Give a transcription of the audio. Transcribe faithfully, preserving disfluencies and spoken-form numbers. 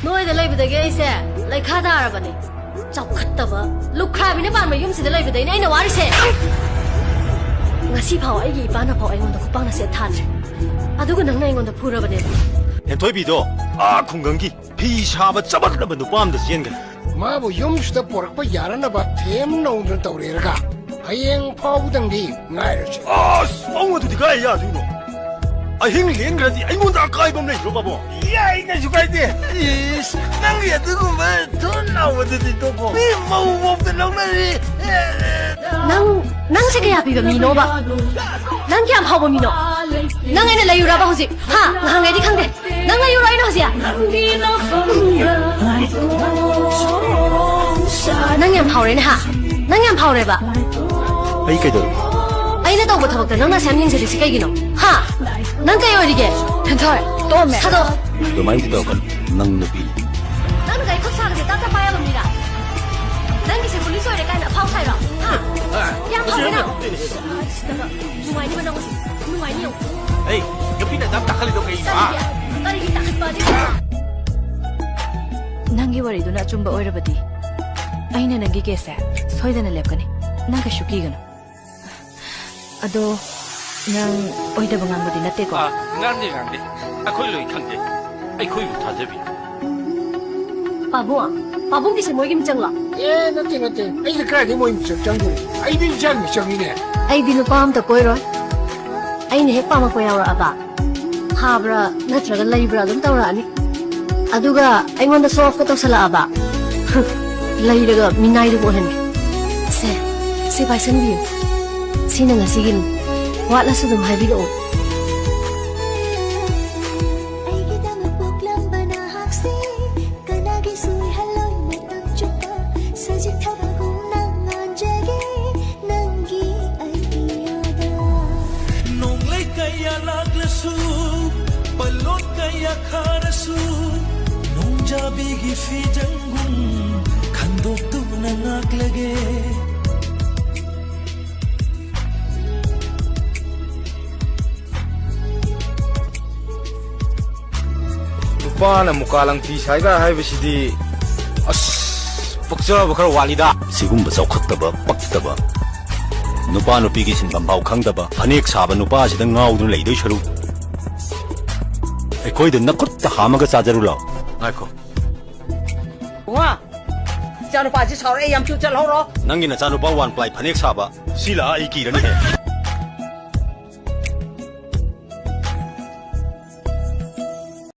ꯅꯣꯏꯗ ꯂꯩꯕꯗꯒꯤ ꯑꯩꯁꯦ ꯂꯩꯈꯥ ꯇꯥꯔꯕꯅꯦ꯫ ꯆꯥꯎꯈꯠꯇꯕ, ꯂꯨꯈ꯭ꯔꯥꯕꯤꯅ ꯄꯥꯟꯕ ꯌꯨꯝꯁꯤꯗ ꯂꯩꯕꯗꯩꯅꯦ ꯑꯩꯅ ꯋꯥꯔꯤꯁꯦ꯫ ꯉꯁꯤ ꯐꯥꯎ ꯑꯩꯒꯤ ꯏꯄꯥꯅ ꯐꯥꯎ ꯑꯩꯉꯣꯟꯗ ꯈꯨꯄꯥꯛꯅ ꯁꯦꯠ ꯊꯥꯗ꯭ꯔꯦ꯫ ꯑꯗꯨꯒ ꯅꯪꯅ ꯑꯩꯉꯣꯟꯗ ꯐꯨꯔꯕꯅꯦꯕ꯫ ꯍꯦꯟꯊꯣꯏꯕꯤꯗꯣ ꯑꯥ ꯈꯨꯡꯒꯪꯒꯤ ꯐꯤ ꯁꯥꯕ ꯆꯕꯠꯅꯕ ꯅꯨꯄꯥ ꯑꯃꯗ ꯆꯦꯟꯈ꯭ꯔꯦ꯫ ꯃꯥꯕꯨ ꯌꯨꯝꯁꯤꯗ ꯄꯨꯔꯛꯄ ꯌꯥꯅꯅꯕ ꯊꯦꯝ ꯅꯧꯗꯅ ꯇꯧꯔꯦꯔꯒ ꯍꯌꯦꯡ ꯐꯥꯎꯕꯗꯪꯗꯤ ꯉꯥꯏꯔꯁꯤ꯫ ꯑꯁ, ꯃꯑꯣꯡ ꯑꯗꯨꯗꯤ ꯀꯥꯏ ꯌꯥꯗꯣꯏꯅꯣ? ꯑꯍꯤꯡ ꯂꯦꯟꯈ꯭ꯔꯗꯤ ꯑꯩꯉꯣꯟꯗ ꯑꯀꯥꯏꯕ ꯑꯃ ꯂꯩꯕ꯭ꯔꯣ, ꯄꯥꯕꯨꯡ? ꯌꯥꯏ, ꯀꯩꯁꯨ ꯀꯥꯏꯗꯦ꯫ ꯏꯁ, ꯅꯪꯒꯤ ꯑꯗꯨꯒꯨꯝꯕ ꯊꯨꯟ ꯂꯥꯎꯕꯗꯨꯗꯤ ꯇꯣꯛꯈꯣ꯫ ꯃꯤ ꯃꯧ ꯐꯥꯎꯗ ꯂꯧꯅꯔꯤ꯫ ꯅꯪ, ꯅꯪꯁꯦ ꯀꯌꯥ ꯄꯤꯕ ꯃꯤꯅꯣꯕ? ꯅꯪ ꯀꯌꯥꯝ ꯐꯥꯎꯕ ꯃꯤꯅꯣ? ꯅꯪ ꯑꯩꯅ ꯂꯩꯌꯨꯔꯕ ꯍꯧꯖꯤꯛ? ꯍꯥ? ꯉꯍꯥꯡꯉꯩꯗꯤ ꯈꯪꯗꯦ꯫ ꯅꯪ ꯂꯩꯌꯨꯔꯣ ꯑꯩꯅ ꯍꯧꯖꯤꯛ? ꯅꯪ ꯌꯥꯝ ꯐꯥꯎꯔꯦꯅꯦ, ꯍꯥ? ꯅꯪ ꯌꯥꯝ ꯐꯥꯎꯔꯦꯕ? ꯑꯩ ꯀꯩꯗꯧꯔꯕ? ꯑꯩꯅ ꯇꯧꯕ ꯊꯕꯛꯇ ꯅꯪꯅ ꯑꯁꯨꯛ ꯌꯥꯝ ꯌꯦꯡꯁꯤꯜꯂꯤꯁꯤ ꯀꯩꯒꯤꯅꯣ? ꯍꯥ? ꯅꯪ ꯀꯩ ꯑꯣꯏꯔꯤꯒꯦ? ꯍꯦꯟꯊꯣꯏ, ꯇꯣꯝꯃꯦ꯫ ꯊꯥꯗꯣꯛ꯫ ꯑꯗꯨꯃꯥꯏꯅꯗꯤ ꯇꯧꯔꯛꯀꯅꯨ꯫ ꯅꯪ ꯅꯨꯄꯤꯅꯤ꯫ ꯅꯪꯅ ꯒꯥꯔꯤ ꯈꯨꯠ ꯁꯥꯒꯁꯦ ꯇꯥꯞ ꯇꯥꯞ ꯄꯥꯏ ꯌꯥꯕ ꯃꯤꯔꯥ? ꯅꯪꯒꯤꯁꯦ ꯄꯨꯂꯤꯁ ꯑꯣꯏꯔꯦ ꯀꯥꯏꯅ ꯑꯐꯥꯎ ꯁꯥꯏꯔꯣ? ꯍꯥ? ꯌꯥꯝ ꯐꯥꯎꯔꯦ ꯅꯪ꯫ ꯅꯨꯡꯉꯥꯏꯅꯤꯕ ꯅꯪ ꯍꯧꯖꯤꯛ꯫ ꯅꯨꯡꯉꯥꯏꯅꯤ ꯌꯦꯡꯉꯨ꯫ ꯑꯩ, ꯅꯨꯄꯤꯅ ꯑꯗꯥꯝ ꯇꯥꯈꯠꯂꯤꯗꯣ ꯀꯩꯒꯤꯅꯣ, ꯍꯥ? ꯀꯔꯤꯒꯤ, ꯀꯔꯤꯒꯤ ꯇꯥꯈꯠꯄ ꯑꯗꯨ? ꯅꯪꯒꯤ ꯋꯥꯔꯤꯗꯨꯅ ꯑꯆꯨꯝꯕ ꯑꯣꯏꯔꯕꯗꯤ ꯑꯩꯅ ꯅꯪꯒꯤ ꯀꯦꯁꯁꯦ ꯁꯣꯏꯗꯅ ꯂꯦꯞꯀꯅꯤ꯫ ꯅꯪ ꯀꯩꯁꯨ ꯀꯤꯒꯅꯨ꯫ ꯑꯗꯣ ꯅꯪ ꯑꯣꯏꯗꯕ ꯉꯥꯡꯕꯗꯤ ꯅꯠꯇꯦꯀꯣ? ꯑꯥ, ꯉꯥꯡꯗꯦ, ꯉꯥꯡꯗꯦ꯫ ꯑꯩꯈꯣꯏ ꯂꯣꯏ ꯈꯪꯖꯩ꯫ ꯑꯩꯈꯣꯏꯕꯨ ꯊꯥꯖꯕꯤꯌꯨ꯫ ꯄꯥꯕꯨꯡ, ꯄꯥꯕꯨꯡꯒꯤꯁꯦ ꯃꯣꯏꯒꯤ ꯃꯤꯆꯪꯂꯣ? ꯑꯦ, ꯅꯠꯇꯦ, ꯅꯠꯇꯦ꯫ ꯑꯩꯅ ꯀꯗꯥꯏꯗꯒꯤ ꯃꯣꯏ ꯃꯤꯆꯪ ꯆꯪꯗꯣꯔꯤ? ꯑꯩꯗꯤ ꯏꯆꯥꯒꯤ ꯃꯤꯆꯪꯅꯤꯅꯦ꯫ ꯑꯩꯗꯤ ꯅꯨꯄꯥ ꯑꯝꯇ ꯀꯣꯏꯔꯣꯏ꯫ ꯑꯩꯅ ꯍꯦꯛ ꯄꯥꯝꯃꯛꯄ ꯌꯥꯎꯔꯛꯑꯕ, ꯐꯥꯕ꯭ꯔꯥ ꯅꯠꯇ꯭ꯔꯒ ꯂꯩꯕ꯭ꯔꯥ ꯑꯗꯨꯝ ꯇꯧꯔꯛꯑꯅꯤ꯫ ꯑꯗꯨꯒ ꯑꯩꯉꯣꯟꯗ show off ꯀ ꯇꯧꯁꯜꯂꯛꯑꯕ, ꯍꯨꯝ, ꯂꯩꯔꯒ ꯃꯤꯅꯥꯏꯗꯨꯕꯨ ꯑꯣꯏꯍꯟꯒꯦ꯫ ꯁꯦ, ꯁꯤ ꯄꯥꯏꯁꯟꯕꯤꯌꯨ꯫ ꯁꯤꯅ ꯉꯁꯤꯒꯤꯅꯤ꯫ ꯋꯥꯠꯂꯁꯨ ꯑꯗꯨꯝ ꯍꯥꯏꯕꯤꯔꯛꯑꯣ꯫ ꯑꯩꯒꯤꯗꯃꯛ ꯄꯣꯛꯂꯝꯕ ꯅꯍꯥꯛꯁꯦ ꯀꯅꯥꯒꯤꯁꯨ ꯑꯣꯏꯍꯜꯂꯣꯏ꯫ ꯃꯇꯝ ꯆꯨꯞꯄ ꯁꯖꯤꯛ ꯊꯥꯕꯒꯨꯝꯅ ꯉꯥꯟꯖꯒꯦ ꯅꯪꯒꯤ ꯑꯇꯤꯌꯥꯗ꯫ ꯅꯣꯡꯂꯩ ꯀꯌꯥ ꯂꯥꯛꯂꯁꯨ, ꯄꯜꯂꯣꯟ ꯀꯌꯥ ꯈꯥꯔꯁꯨ, ꯅꯣꯡꯖꯥꯕꯤꯒꯤ ꯐꯤꯖꯪꯒꯨꯝ ꯈꯟꯗꯣꯛꯇꯨꯅ ꯉꯥꯛꯂꯒꯦ꯫ ꯅꯨꯄꯥꯅ ꯃꯨꯀꯥ ꯂꯪꯐꯤ ꯁꯥꯏꯒ ꯍꯥꯏꯕꯁꯤꯗꯤ, ꯑꯁ, ꯄꯛꯆꯕ ꯈꯔ ꯋꯥꯠꯂꯤꯗ꯫ ꯁꯤꯒꯨꯝꯕ ꯆꯥꯎꯈꯠꯇꯕ, ꯄꯛꯇꯕ, ꯅꯨꯄꯥ ꯅꯨꯄꯤꯒꯤ ꯁꯤꯟꯐꯝ ꯐꯥꯎ ꯈꯪꯗꯕ, ꯐꯅꯦꯛ ꯁꯥꯕ ꯅꯨꯄꯥꯁꯤꯗ ꯉꯥꯎꯗꯨꯅ ꯂꯩꯗꯣꯏ ꯁꯔꯨꯛ, ꯑꯩꯈꯣꯏꯗ ꯅꯈꯨꯠꯇ ꯍꯥꯝꯃꯒ ꯆꯥꯖꯔꯨ ꯂꯥꯎ꯫ ꯉꯥꯏꯈꯣ꯫ ꯕꯨꯡꯉꯣ, ꯏꯆꯥꯅꯨꯄꯥꯁꯤ ꯁꯥꯎꯔꯛꯑꯦ, ꯌꯥꯝ ꯊꯨ ꯆꯠꯍꯧꯔꯣ꯫ ꯅꯪꯒꯤ ꯅꯆꯥꯅꯨꯄꯥ ꯋꯥꯟ ꯄ꯭ꯂꯥꯏ ꯐꯅꯦꯛ ꯁꯥꯕ ꯁꯤ ꯂꯥꯛꯑ ꯑꯩ ꯀꯤꯔꯅꯤꯍꯦ꯫